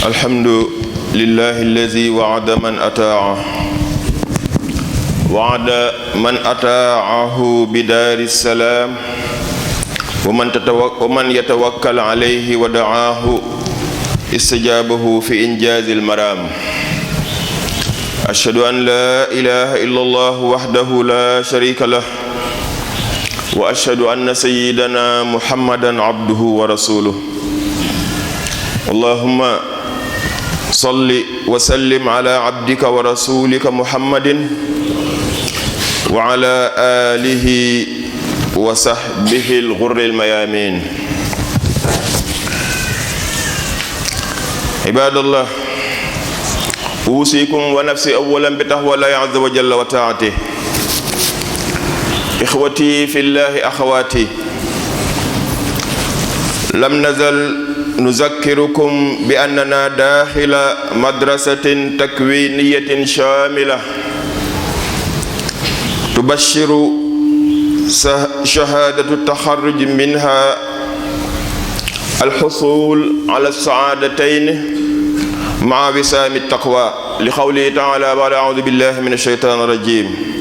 الحمد لله الذي وعد من أطاعه بدار السلام ومن يتوكل عليه ودعاه استجابه في إنجاز المرام. أشهد أن لا إله إلا الله وحده لا شريك له وأشهد أن سيدنا محمدا عبده ورسوله. اللهم صل وسلم على عبدك ورسولك محمد وعلى آله وصحبه الغر الميامين. عباد الله، أوصيكم ونفسي أولا بتقوى الله عز وجل وطاعته. إخوتي في الله، أخواتي، لم نزل نذكركم بأننا داخل مدرسة تكوينية شاملة تبشر شهادة التخرج منها الحصول على السعادتين مع وسام التقوى، لقوله تعالى: أعوذ بالله من الشيطان الرجيم.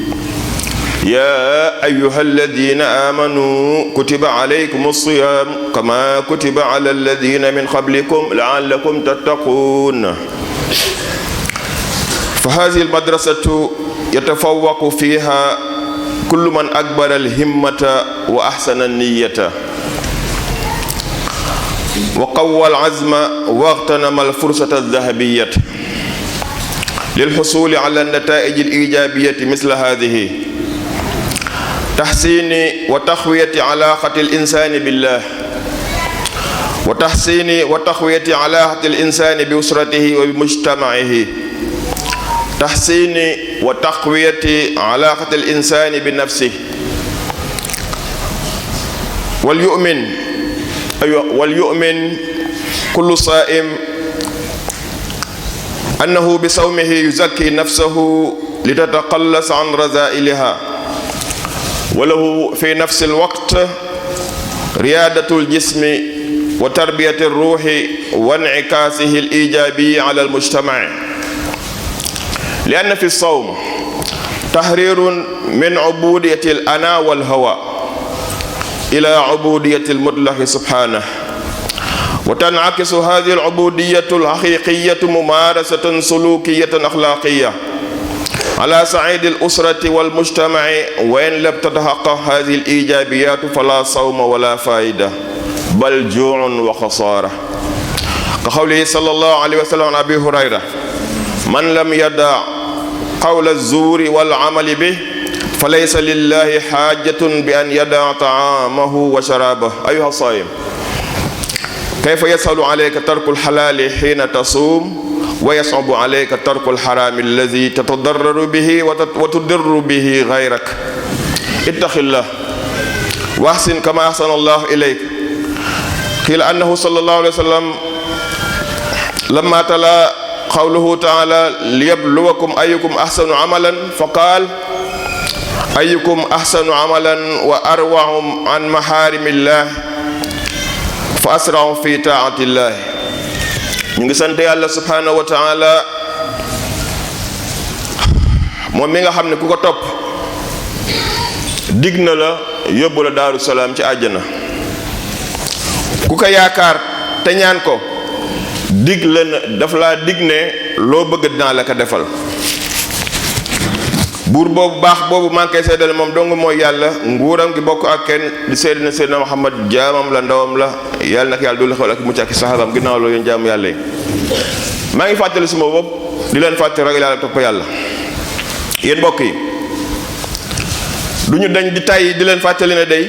يا أيها الذين آمنوا كتب عليكم الصيام كما كتب على الذين من قبلكم لعلكم تتقون. فهذه المدرسة يتفوق فيها كل من أكبر الهمة وأحسن النية وقوى العزم واغتنم الفرصة الذهبية للحصول على النتائج الإيجابية مثل هذه: تحسين وتقوية علاقة الإنسان بالله، وتحسين وتقوية علاقة الإنسان بأسرته وبمجتمعه، تحسين وتقوية علاقة الإنسان بنفسه. وليؤمن كل صائم أنه بصومه يزكي نفسه لتتقلص عن رذائلها، وله في نفس الوقت ريادة الجسم وتربية الروح وانعكاسه الإيجابي على المجتمع، لأن في الصوم تحرير من عبودية الأنا والهوى إلى عبودية المطلق سبحانه، وتنعكس هذه العبودية الحقيقية ممارسة سلوكية أخلاقية على صعيد الأسرة والمجتمع، وإن لم تتحقق هذه الإيجابيات فلا صوم ولا فائدة بل جوع وخسارة، كقوله صلى الله عليه وسلم عن أبي هريرة: من لم يدع قول الزور والعمل به فليس لله حاجة بأن يدع طعامه وشرابه. أيها الصائم، كيف يسهل عليك ترك الحلال حين تصوم ويصعب عليك ترك الحرام الذي تتضرر به وتضر به غيرك؟ اتق الله واحسن كما أحسن الله إليك. قيل أنه صلى الله عليه وسلم لما تلا قوله تعالى: ليبلوكم أيكم أحسن عملا، فقال: أيكم أحسن عملا وأروع عن محارم الله فأسرع في طاعة الله. ñu ngi sant yàlla subhanahu wa taala moom mi nga xam ne ku ko topp dig na la yóbbu la daaru salaam ci àjjana, ku ko yaakaar te ñaan ko dig la na daf laa dig ne loo bëgg dinaa la ko defal. buur boobu baax boobu maa ngi koy seedal moom dong mooy yàlla, nguuram gi bokk ak kenn, di seede na Seydina Muhammad jaamam la, ndawam la. yàlla nag yàlla doolu xewal ak mucc ak saxaabam ginnaaw loolu yéen jaamu yàlla yi. maa ngi fàttali suma bopp di leen fàttali ragal yàlla topp yàlla. yéen mbokk yi, du ñu dañ di tay di leen fàttali ne day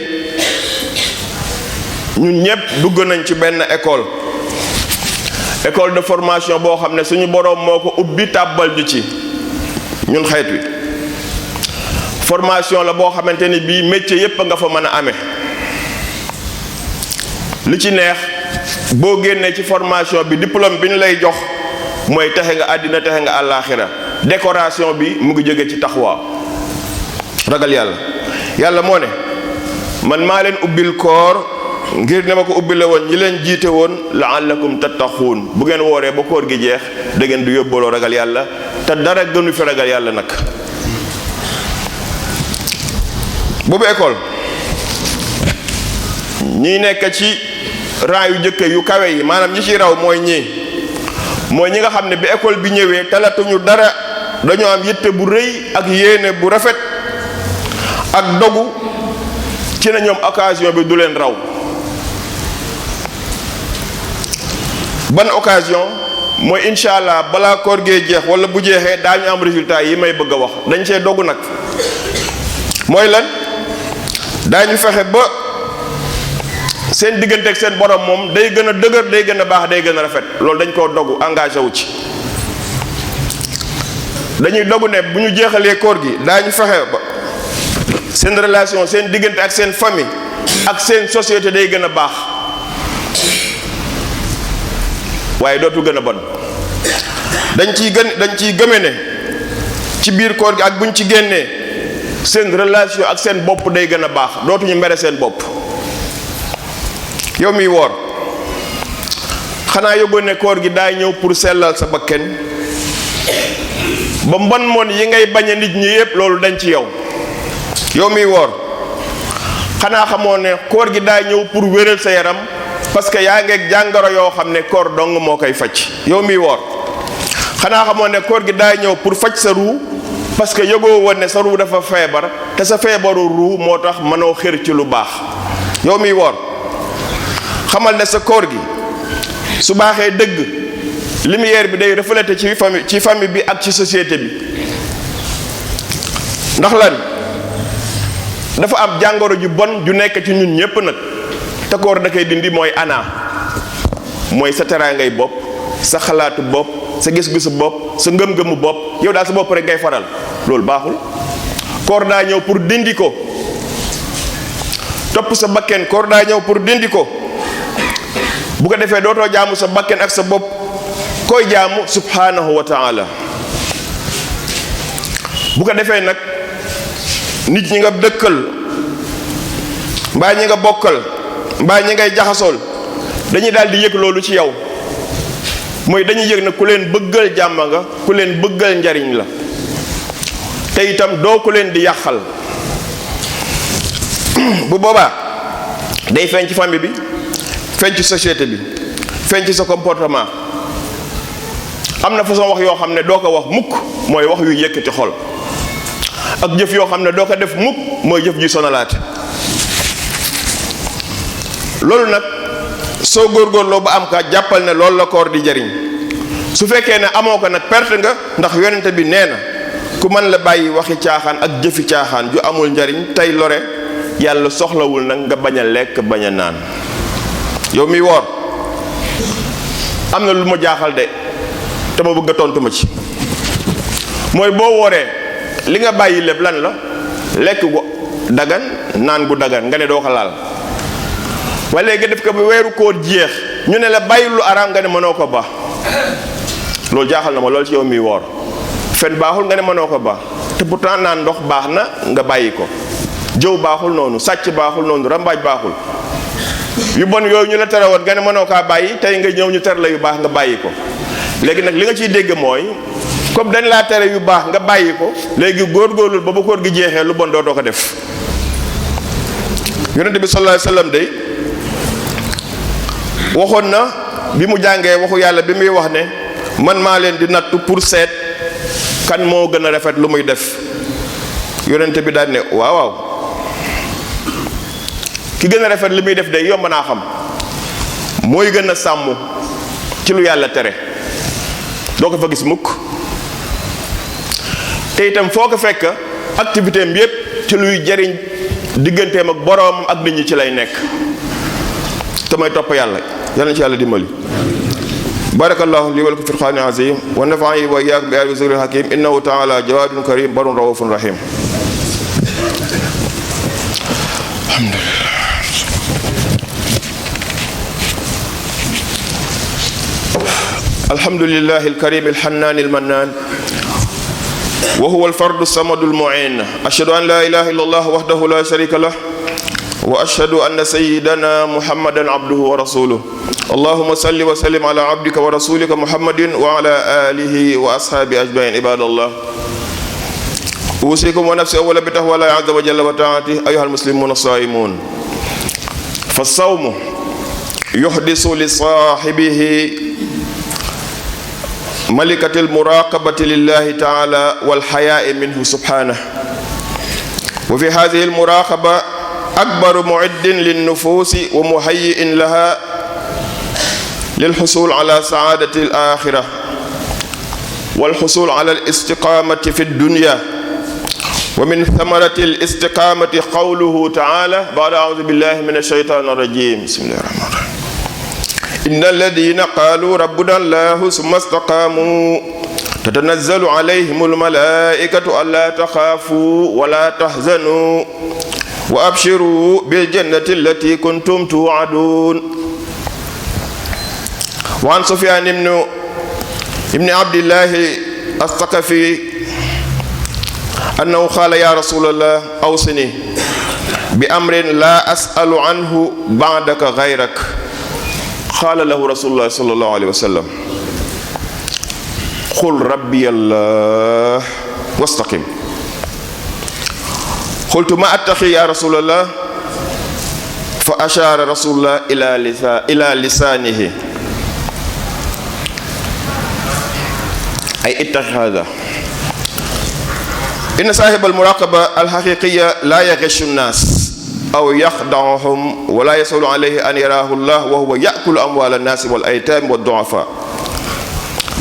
ñun ñëpp dugg nañ ci benn école de formation boo xam ne suñu boroom moo ko ubbi tàbbal ju ci ñun xeet wi. formation la boo xamante ni bii métier yépp nga fa mën a amee. li ci neex boo génnee ci formation bi diplôme bi ñu lay jox mooy texe nga àddina texe nga àllaaxira. décoration bi mu ngi jóge ci taxwa ragal yàlla. yàlla moo ne man maa leen ubbil koor ngir ne ma ko ubbi la woon ñi leen jiite woon la'allakum tattaquun bu ngeen wooree ba koor gi jeex da ngeen di yóbbaloo ragal yàlla te dara gënu fi ragal yàlla nag. boobu école ñi nekk ci rang yu njëkk yu kawe yi maanaam ñi ci raw mooy ñi nga xam ne bi école bi ñëwee talatuñu dara dañoo am yitte bu rëy ak yéene bu rafet ak dogu ci na ñoom occasion bi du leen raw. ban occasion mooy incha allah balaa koor gee jeex wala bu jeexee daañu am résultat yi may bëgg a wax dañ cee dogu nag. mooy lan daañu fexe ba seen diggante ak seen borom moom day gën a dëgër day gën a baax day gën a rafet loolu dañ koo dogu engagé wu ci. dañuy dogu ne bu ñu jeexalee koor gi daañu fexe ba seen relation seen diggante ak seen famille ak seen société day gën a baax waaye dootu gën a bon. dañ ciy gëme ne ci biir koor gi ak buñ ci génnee seen relation ak seen bopp day gën a baax dootuñu mere seen bopp. yow miy woor xanaa yóbbu ne koor gi daay ñëw pour sellal sa bakken ba mbon yi ngay bañ a nit ñi yépp loolu dañ ci yow. yow miy woor xanaa xamoo ne koor gi daay ñëw pour wéral sa yaram parce que yaa ngeeg jàngoro yoo xam ne koor dong moo koy faj. yow miy woor xanaa xamoo ne koor gi daay ñëw pour faj sa ruu parce que yëgoo woon ne sa ruu dafa feebar te sa feebaru ruu moo tax mënoo xër ci lu baax. yow miy woor xamal ne sa koor gi su baaxee dëgg lumière bi day refléter ci famille bi ak ci société bi. ndax lan dafa am jàngoro ju bon ju nekk ci ñun ñépp nag te koor da koy dindi mooy mooy sa teraangay bopp sa xalaatu bopp sa gis-gisu bopp sa ngëm-ngëmu bopp yow daal sa bopp rek ngay faral loolu baaxul. koor daa ñëw pour dindi ko topp sa bakken koor daa ñëw pour dindi ko bu ko defee dootoo jaamu sa bakken ak sa bopp koy jaamu subhanahu wa ta'ala. bu ko defee nag nit ñi nga dëkkal mbaa ñi nga bokkal mbaa ñi ngay jaxasool dañuy daal di yëg loolu ci yow mooy dañuy yëg na ku leen bëggal jàmm nga ku leen bëggal njariñ la te itam doo ku leen di yàqal. bu boobaa day feeñ ci famille bi feeñ ci société bi feeñ ci sa comportement. am na façon wax yoo xam ne doo ko wax mukk mooy wax yu yëkkati xol ak jëf yoo xam ne doo ko def mukk mooy jëf ji sonalaate. loolu nag soo góorgóorloo ba am ka jàppal ne loolu la koor di jariñ su fekkee ne amoo ko nag perte nga ndax yonente bi nee na ku mën la bàyyi waxi caaxaan ak jëfi caaxaan ju amul njariñ tey lore yàlla soxlawul nag nga bañ a lekk bañ a naan. yow miy woor am na lu ma jaaxal de te ma bëgg a tontu ma ci mooy boo wooree li nga bàyyi lépp lan la lekk gu dagan naan gu dagan nga ne doo ko laal waaye léegi def ko ba weeru koor jeex ñu ne la bàyyi lu araam nga ne mënoo ko ba loolu jaaxal na ma loolu ci yow miy woor. fen baaxul nga ne mënoo ko ba te pourtant naan ndox baax na nga bàyyi ko jëw baaxul noonu sàcc baaxul noonu rambaaj baaxul yu bon yooyu ñu la tere woon nga ne mënoo kaa bàyyi tey nga ñëw ñu tere la yu baax nga bàyyi ko. léegi nag li nga ciy dégg mooy comme dañ laa tere yu baax nga bàyyi ko léegi góorgóorlul ba koor gi jeexee lu bon dootoo ko def. yonente bi sallallahu alayhi wasallam day waxoon na bi mu jàngee waxu yàlla bi muy wax ne man maa leen di nattu pour seet kan moo gën a rafet lu muy def. yonente bi daal ne waaw waaw ki gën a rafet li muy def day yomb naa xam mooy gën a sàmm ci lu yàlla tere doo ko fa gis mukk te itam foo ko fekk activité am yépp ci luy jariñ digganteem ak boroom ak nit ñi ci lay nekk te may topp yàlla yal na ci yàlla dimbali. barakallahu li wa lakum fil qur'ani azim wa nafa'ani wa iyyakum bi ayati zikril hakim innahu ta'ala jawadun karim barun raufun rahim. alhamdulillahi alkarim alhannan almannan wa huwa alfardu samadu almu'in ashhadu an la ilaha illa allah wahdahu la sharika lah وأشهد أن سيدنا محمدا عبده ورسوله اللهم صل وسلم على عبدك ورسولك محمد وعلى آله وأصحابه أجمعين عباد الله أوصيكم ونفسي أولا بتقوى الله عز وجل وطاعته أيها المسلمون الصائمون فالصوم يحدث لصاحبه ملكة المراقبة لله تعالى والحياء منه سبحانه وفي هذه المراقبة أكبر معد للنفوس ومهيئ لها للحصول على سعادة الآخرة والحصول على الاستقامة في الدنيا ومن ثمرة الاستقامة قوله تعالى بعد أعوذ بالله من الشيطان الرجيم بسم الله الرحمن الرحيم إن الذين قالوا ربنا الله ثم استقاموا تتنزل عليهم الملائكة ألا تخافوا ولا تحزنوا وأبشروا بالجنة التي كنتم توعدون. وعن سفيان بن عبد الله الثقفي أنه قال يا رسول الله أوصني بأمر لا أسأل عنه بعدك غيرك. قال له رسول الله صلى الله عليه وسلم قل ربي الله واستقم. قلت ما أتقي يا رسول الله؟ فأشار رسول الله إلى لسانه أي اتق هذا. إن صاحب المراقبة الحقيقية لا يغش الناس أو يخدعهم ولا يسهل عليه أن يراه الله وهو يأكل أموال الناس والأيتام والضعفاء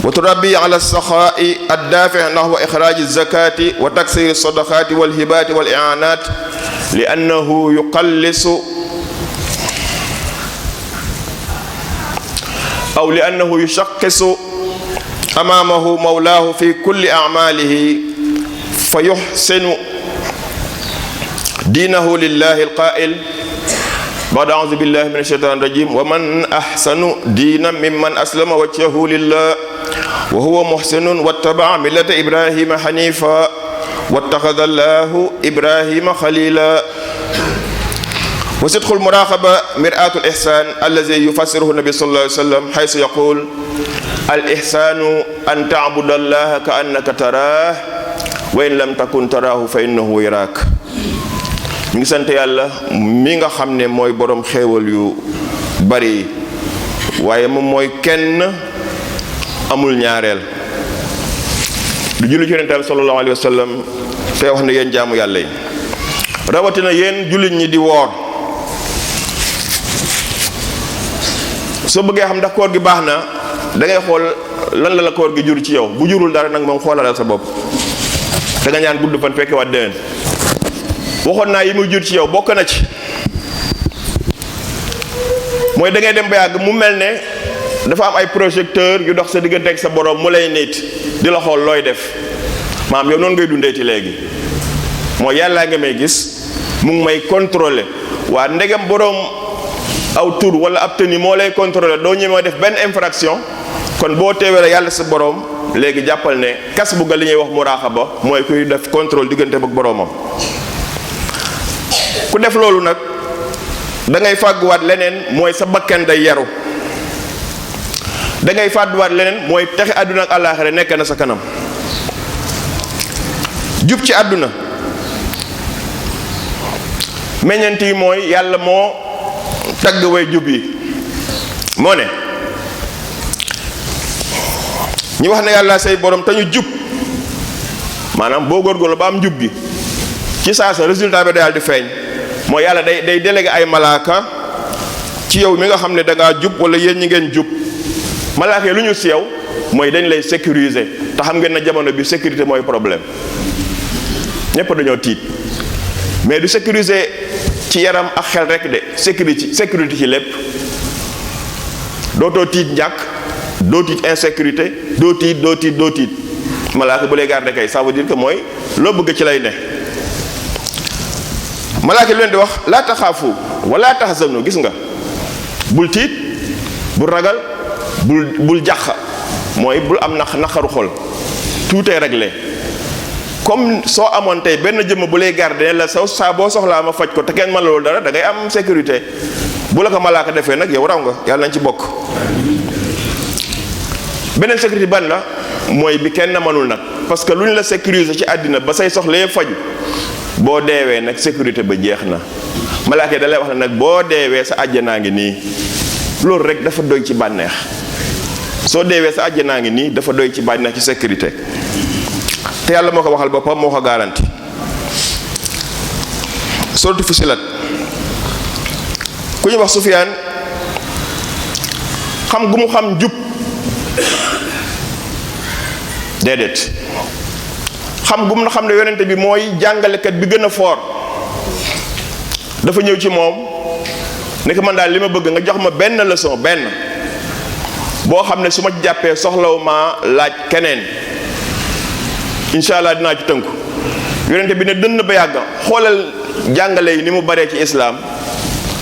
وتربي على السخاء الدافع نحو إخراج الزكاة وتكسير الصدقات والهبات والإعانات لأنه يقلص أو لأنه يشخص أمامه مولاه في كل أعماله فيحسن دينه لله القائل بعد أعوذ بالله من الشيطان الرجيم ومن أحسن دينا ممن أسلم وجهه لله وهو محسن واتبع ملة إبراهيم حنيفا واتخذ الله إبراهيم خليلا. وصدق المراقبة مرآة الإحسان الذي يفسره النبي صلى الله عليه وسلم حيث يقول الإحسان أن تعبد الله كأنك تراه وإن لم تكن تراه فإنه يراك. ñu ngi sant yàlla mi nga xam ne mooy borom xéewal yu bari waaye moom mooy kenn amul ñaareel du julli ci Yonent bi sallallahu alayhi wa sallam te wax ne yéen jaamu yàlla yi rawatina yéen jullit ñi di woor soo bëggee xam ndax koor gi baax na da ngay xool lan la koor gi jur ci yow bu jurul dara nag moom xoolalal sa bopp da nga ñaan gudd fan fekke waat déwén. waxoon naa yi muy jur ci yow bokk na ci mooy da ngay dem ba yàgg mu mel ne dafa am ay projecteur yu dox sa diggante ak sa borom mu lay nit di la xool looy def maam yow noonu ngay dundee ci léegi mooy yàllaa nga may gis mu ngi may contrôler waa ndegam borom aw tur wala ab tëni moo lay contrôler doo ñemee def benn infraction kon boo teewee yàlla sa borom léegi jàppal ne kas bu ga li ñuy wax muraaxaba mooy kuy def contrôle diggante ak boromam. ku def loolu nag da ngay fàgguwaat leneen mooy sa bakkan day yaru da ngay fàgguwaat leneen mooy texe àdduna ak àllaaxira nekk na sa kanam jub ci àdduna meññeent yi mooy yàlla moo tagg way jub yi moo ne ñu wax ne yàlla say borom te ñu jub maanaam boo góorgóorlu ba am njub gi ci saa sa résultat bi daal di feeñ mooy yàlla day délégué ay malaaka ci yow mi nga xam ne da ngaa jub wala yéen ñi ngeen jub malaaka yi lu ñu si yow mooy dañ lay sécuriser te xam ngeen na jamono bi sécurité mooy problème ñépp dañoo tiit mais du sécuriser ci yaram ak xel rek de sécurité ci lépp dootoo tiit njàkk doo tiit insécurité doo tiit malaaka bu lay garder kay ça veut dire que mooy loo bëgg ci lay ne malaaka leen di wax laa taxaafu wala tahzanu gis nga bul tiit bul ragal bul jàq mooy bul am naqaru xol tout est réglé comme soo amoon tey benn jëmm bu lay garder la saa boo soxlaa ma faj ko te kenn mën loolu dara da ngay am sécurité. bu la ko malaaka defee nag yow raw nga yàlla nañ ci bokk. beneen sécurité ban la mooy bi kenn mënul nag parce que lu ñu la sécuriser ci àddina ba say soxla yëpp faju boo deewee nag sécurité ba jeex na malaaka da lay wax ne nag boo deewee sa àjjanaa ngi nii. loolu rek dafa doy ci bànneex soo deewee sa àjjanaa ngi nii dafa doy ci bànneex ci sécurité te yàlla moo ko waxal boppam moo ko garanti. suratu Fussilat ku ñu wax Sufyaan xam gu mu xam jub déedéet xam gu mu na xam ne yonente bi mooy jàngalekat bi gën a foor dafa ñëw ci moom ne ko man daal li ma bëgg nga jox ma benn leçon benn boo xam ne su ma jàppee soxlaw ma laaj keneen incha allah dinaa ci tënku. yonente bi ne dënn ba yàgg xoolal jàngale yi ni mu baree ci islaam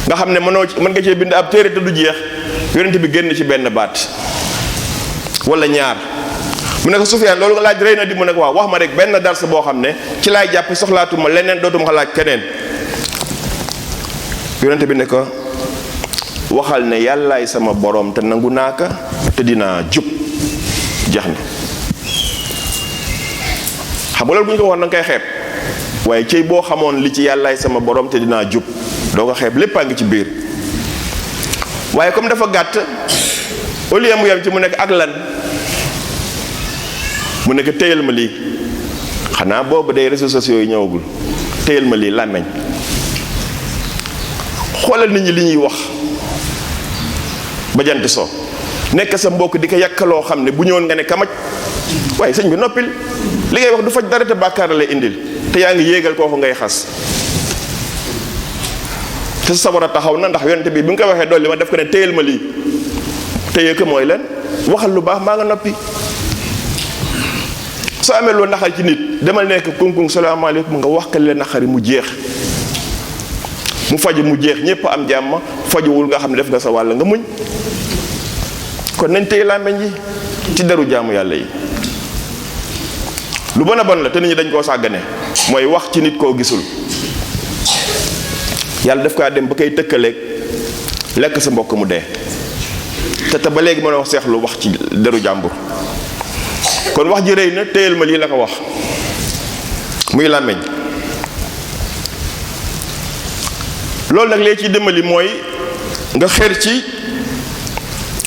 nga xam ne mën nga cee bind ab téere te du jeex yonente bi génn ci benn baat wala ñaar. mu ne ko Sufyaan loolu nga laaj rëy na di mu ne ko waaw wax ma rek benn dars boo xam ne ci laay jàpp soxlaatuma leneen dootuma ko laaj keneen. yonente bi ne ko waxal ne yàllaay sama borom te nangu naa ko te dinaa jub jeex na. xam nga loolu bu ñu ko wax danga koy xeeb waaye cëy boo xamoon li ci yàllaay sama borom te dinaa jub doo ko xeeb lépp a ngi ci biir. waaye comme dafa gàtt au lieu mu yem ci mu nekk ak lan mu nekk téyal ma lii xanaa boobu day réseaux sociaux yi ñëwagul téyal ma lii làmmeñ. xoolal nit ñi li ñuy wax ba jant soo nekk sa mbokk di ko yàkkaloo xam ne bu ñëwoon nga ne kamaj waaye sëñ bi noppil li ngay wax du faj dara te bàkkaar lay indil te yaa ngi yéegal kooku ngay xas te sa war a taxaw na ndax yonente bi nga ko waxee dolli ma def ko ne téyal ma lii téye ko mooy lan waxal lu baax maa nga noppi. soo amee loo naxar ci nit demal nekk kunkung salaamaaleykum nga wax ka leen naxari mu jeex mu faju mu jeex ñépp am jàmm fajuwul nga xam ne def nga sa wàll nga muñ. kon nañ téye làmmeñ yi ci deru jaamu yàlla yi. lu bon a bon la te nit ñi dañ koo sàggane mooy wax ci nit koo gisul. yàlla daf kaa dem ba koy tëkkaleeg lekk sa mbokk mu dee te ba léegi mën a wax seexlu wax ci deru jàmbur. kon wax ji rëy na téyel ma lii la ko wax muy làmmeñ. loolu nag lee ciy dimbali mooy nga xër ci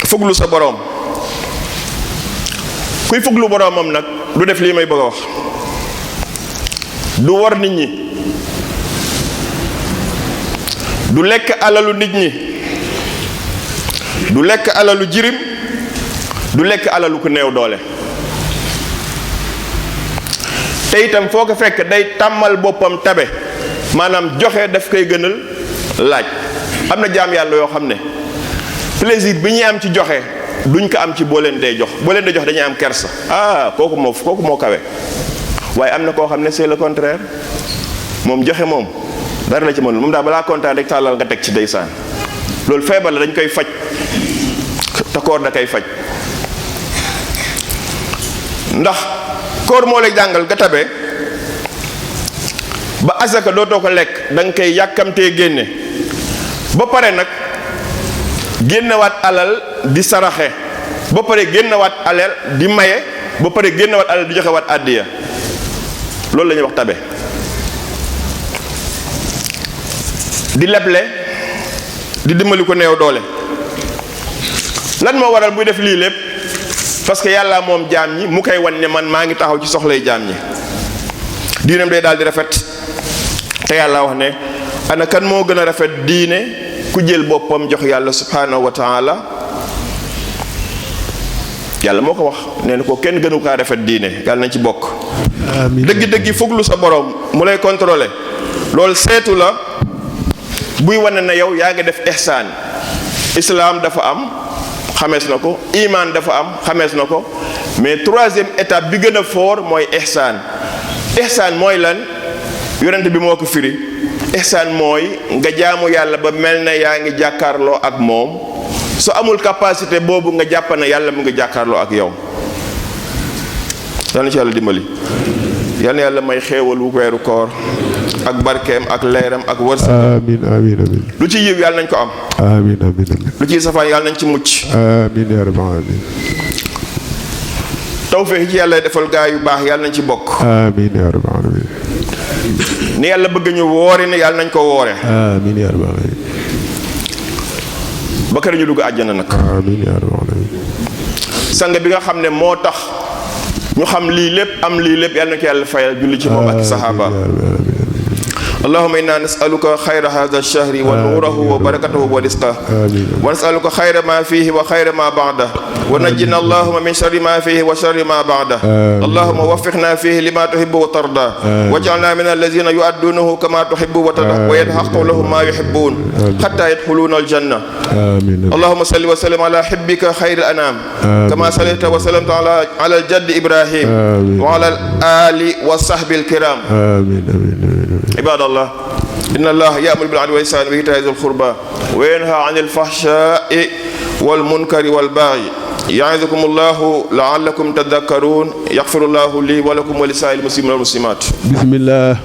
fuglu sa boroom. kuy fuglu boroomam nag du def lii may bëgg a wax du war nit ñi du lekk alalu nit ñi du lekk alalu jirim du lekk alalu ku néew doole. te itam foo ko fekk day tàmmal boppam tabe maanaam joxe daf koy gënal laaj. am na jaam yàlla yoo xam ne plaisir bi ñuy am ci joxe duñ ko am ci boo leen dee jox dañuy am kersa kooku moo kawe. waaye am na koo xam ne c'est le contraire moom joxe moom dara la ci mënul moom daal balaa kontaan rek tàllal nga teg ci ndeysaan. loolu feebar la dañ koy faj te koor da koy faj ndax koor moo lay jàngal nga tabe ba asaka dootoo ko lekk da nga koy yàkkamtee génne ba pare nag génnewaat alal di saraxe ba pare génnewaat alal di maye ba pare génnewaat alal di joxewaat àddiya loolu la ñuy wax tabe. di leble di dimbali ko néew doole lan moo waral buy def lii lépp parce que yàlla moom jaam ñi mu koy wan ne man maa ngi taxaw ci soxlay jaam ñi. diinam day daal di rafet te yàlla wax ne ana kan moo gën a rafet diine ku jël boppam jox yàlla subhanahu wa taala. yàlla moo ko wax nee na ko kenn gënu kaa rafet diine yàlla nañ ci bokk. amiin dëggi fuglu sa borom mu lay contrôler loolu seetu la buy wane na yow yaa ngi def ihsaan. islaam dafa am xamees na ko iman dafa am xamees na ko mais troisième étape bi gën a fort mooy ihsaan. ihsaan mooy lan yonent bi moo ko firi. ihsaan mooy nga jaamu yàlla ba mel na yaa ngi jàkkaarloo ak moom su amul capacité boobu nga jàpp ne yàlla mu ngi jàkkaarloo ak yow. yàlla na ci yàlla dimbali. yal na yàlla may xéewalu weeru koor ak barkeem ak leeram ak wërsëg. amiin amiin amiin. lu ci yiw yàlla nañ ko am. amiin amiin amiin. lu ci safaan yàlla nañ ci mucc. amiin yaa rabbal aalamiin. tawfeex ci yàlla defal gaa yu baax yàlla nañ ci bokk. amiin yaa rabbal aalamiin. ni yàlla bëgg ñu woori ne yàlla nañ ko woore. amiin yaa rabbal aalamiin. ba kër ñu dugg àjjana nag. amiin yaa rabbal aalamiin. sang bi nga xam ne moo tax ñu xam lii lépp am lii lépp yàlla na ko yàlla fayal julli ci moom ak saxaaba. اللهم إنا نسألك خير هذا الشهر ونوره وبركته ورزقه ونسألك خير ما فيه وخير ما بعده ونجنا اللهم من شر ما فيه وشر ما بعده اللهم وفقنا فيه لما تحب وترضى واجعلنا من الذين يؤدونه كما تحب وترضى ويحقق لهم ما يحبون حتى يدخلون الجنة اللهم صل وسلم على حبك خير الأنام كما صليت وسلمت على الجد إبراهيم وعلى الآل والصحب الكرام عباد الله إن الله يأمر بالعدل والإحسان وإيتاء ذي القربى وينهى عن الفحشاء والمنكر والبغي يعظكم الله لعلكم تذكرون يغفر الله لي ولكم ولسائر المسلمين والمسلمات. بسم الله.